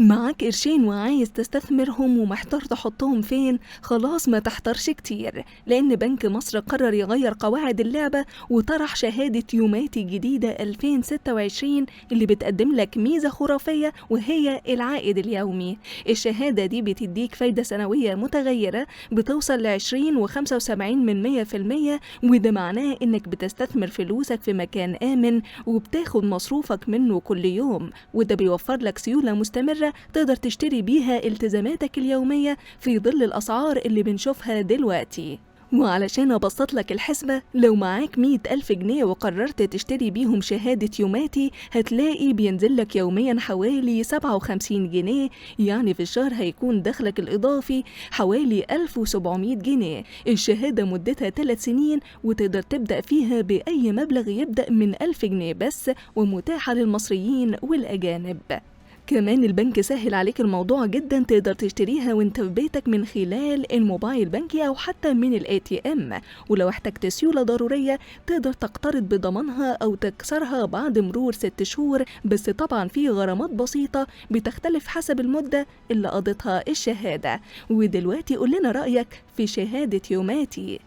معاك قرشين وعايز تستثمرهم ومحتار تحطهم فين؟ خلاص ما تحتارش كتير، لأن بنك مصر قرر يغير قواعد اللعبة وطرح شهادة يوماتي الجديدة 2026 اللي بتقدم لك ميزة خرافية وهي العائد اليومي. الشهادة دي بتديك فايدة سنوية متغيرة بتوصل ل 20.75%، وده معناه إنك بتستثمر فلوسك في مكان آمن وبتاخد مصروفك منه كل يوم، وده بيوفر لك سيولة مستمرة تقدر تشتري بيها التزاماتك اليومية في ظل الأسعار اللي بنشوفها دلوقتي. وعلشان أبسط لك الحسبة، لو معاك 100,000 جنيه وقررت تشتري بيهم شهادة يوماتي هتلاقي بينزل لك يوميا حوالي 57 جنيه، يعني في الشهر هيكون دخلك الإضافي حوالي 1700 جنيه. الشهادة مدتها 3 سنين وتقدر تبدأ فيها بأي مبلغ يبدأ من 1000 جنيه بس، ومتاحة للمصريين والأجانب. كمان البنك سهل عليك الموضوع جدا، تقدر تشتريها وانت في بيتك من خلال ال mobile banking او حتى من ال ATM، ولو احتجت سيولة ضرورية تقدر تقترض بضمانها او تكسرها بعد مرور 6 شهور، بس طبعا في غرامات بسيطة بتختلف حسب المدة اللي قضتها الشهادة. ودلوقتي قول لنا رأيك في شهادة يوماتي.